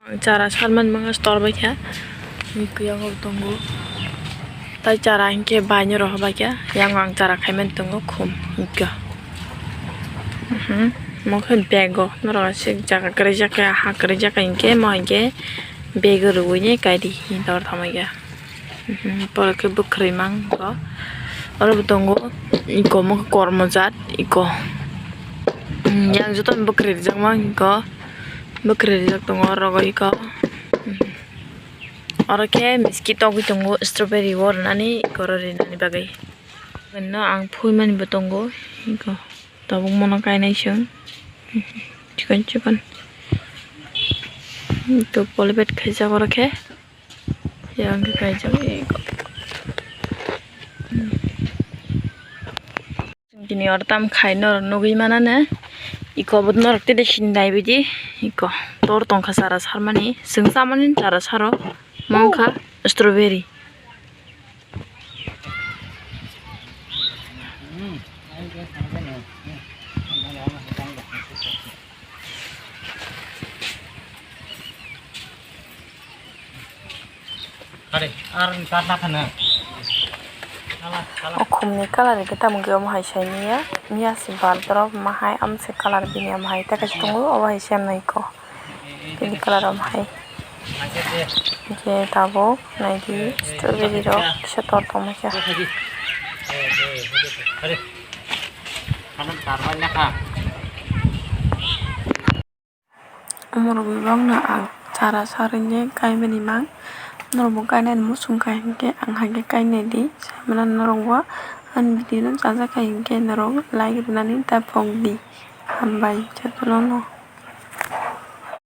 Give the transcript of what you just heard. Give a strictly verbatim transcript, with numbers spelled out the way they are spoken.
Ang chara sarmani mangsa tor bai kha. Nini kuyang bo tongo. Tai chara hinkhe baino rohor bai kha. Yang ang chara khaimani tongo khum hinkhe. Mhm. Mo khe bego norok aswk jaga kwrwi jak kha, ha kwrwi jak kha hinkhe mo hinkhe bego rwui ne kai di hin tor tamo ya. Mhm. Pore khe bwkhwrwi mang kho. Oro bo tongo iko mo khe kormo jat iko. Hmm, yang joto ni bwkhwrwi rijak mang iko. Bwkhwrwi rijak tongo oro iko. Oro khe miski togwi tongo strawberry o rwnani iko oro rinani bagwi. Hwnno ang phuimani bo tongo iko tabuk mono kainai chwng chikon chikon. Ito polybag khaijak oro khe yang khe kaijak iko. Chwng tini oro tam khai norok nugwi manane. Iko bo norok tei sini nai bidi. Iko tor tongkha chara sarmani. Chwng chamani chara saro. Mongkha strawberry. Are, ar tar na khana. Kala, kala. O khumni colour hwnkhe tamo khe omo hai sai manya, manya se bal borok ma hai amse colour bini omo hai tei kaisa tongo obo hai se naikho bini colour omo hai. Hwnkhe tabuk naidi strawberry rok kisa tor tongma khe. Are, khana tar bai na kha. Omorok bebak no ang chara sarwi kaimani mang. Norok bo kainani muchung kha hinkhe ang hai khe kainai di. Saimano norok bo ani video no chajak kha hinkhe norok like rwnani ta pok di. Hambai jotono no.